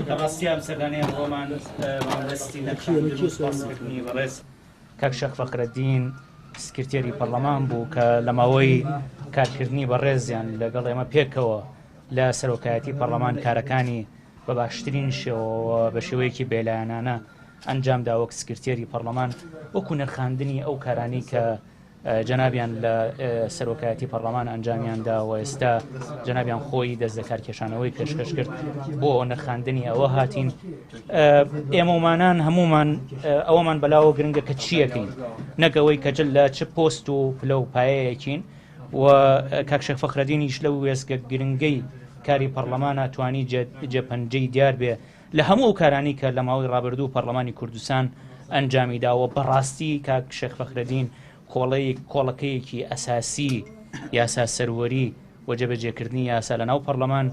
لە ڕاستیا ئەم سەردانەی ئەمڕۆمان بە مەبەستی نرخاندن و سوپاسکردنی بەڕێز کاک شێخ فەخرەدین سکرتێری پەڕلەمان بوو کە لە ماوەی کارکردنی بەڕێزیان لەگەڵ ئێمە پێکەوە لە سەرۆکایەتی پەڕلەمان کارەکانی بە باشترین شێوەوە بە شێوەیەکی بێلایەنانە ئەنجامدا وەک سکرتێری پەڕلەمان وەکو نرخاندنی ئەو کارانی کە جەنابیان لە سەرۆکایەتی پەڕلەمان ئەنجامیان دا و ئێستا جەنابیان خۆی دەست لە کارکێشانەوەی پێشکەش کرد بۆ نرخاندنی ئەوە هاتین ئێمەمانان هەمومان ئەوەمان بەلاوە گرنگە کە چیەکەین نەگەوەی کە جل لە چ پۆست و پلە و پایەیەکین و کاک شێخ فەخرەدینیش لەو وێستگە گرنگەی کاری پەڕلەمانە توانی جێپەنجەی دیار بێ لە هەموو ئەو کارانەی کە لە ماوەی ڕابردوو پەڕلەمانی کوردستان ئەنجامی داوە، بەڕاستی کاک شێخ فەخرەدین کۆڵەیەک کۆڵەکەیەکی ئەساسی یاسا سەروەری و جێبەجێکردنی یاسا لە ناو پەڕلەمان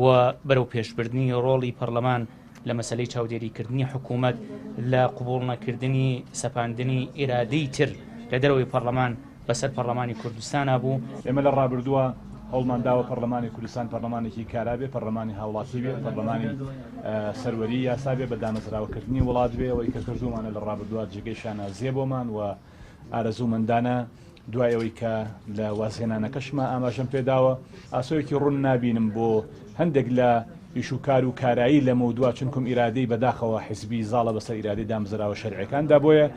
و بەرەو پێشبردنی ڕۆڵی پەڕلەمان لە مەسەلەی چاودێریکردنی حکوومەت لە قبوڵ نەکردنی سەپاندنی ئیرادەی تر لە دەرەوەی پەڕلەمان بەسەر پەڕلەمانی کوردستانا بوو. ئێمە لە ڕابردووە هەوڵمان داوە پەڕلەمانی کوردستان پەڕلەمانێکی کارا بێ، پەڕلەمانی هاوڵاتی بێ، پەڕلەمانی سەروەری یاسا بێ، بە دامەزراوەکردنی وڵات بێ، ئەوەی کە کردوومانە لە ڕابردووە جێگەی شانازییە بۆمان و ئارەزوومەندانە دوای ئەوەی کە لە وازهێنانەکەشما ئاماژەم پێداوە ئاسۆیەکی ڕوون نابینم بۆ هەندێک لە ئیش و کار و کارایی لەمەودوا چونکم ئیرادەی بەداخەوە حیزبی زاڵە بەسەر ئیرادەی دامەزراوە شەرعیەکاندا بۆیە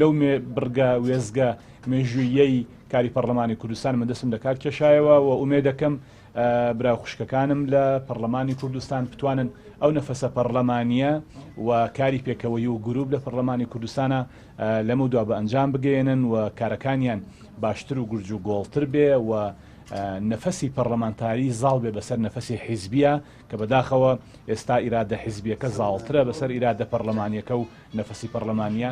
لەو بڕگە وێستگە مێژووییەی کاری پەڕلەمانی کوردستان من دەستم لە کار کێشایەوە و ئومێدەکەم برا و خوشکەکانم لە پەڕلەمانی کوردستان بتوانن ئەو نەفەسە پەڕلەمانیە و کاری پێکەوەی و گروپ لە پەڕلەمانی کوردستانە لەمەودوا بە ئەنجام بگەیەنن و کارەکانیان باشتر و گورج و گۆڵتر بێ و نەفەسی پەڕلەمانتاری زاڵ بێ بەسەر نەفەسی حیزبیە کە بەداخەوە ئێستا ئیرادە حیزبیەکە زاڵترە بەسەر ئیرادە پەڕلەمانیەکە و نەفەسی پەڕلەمانیە.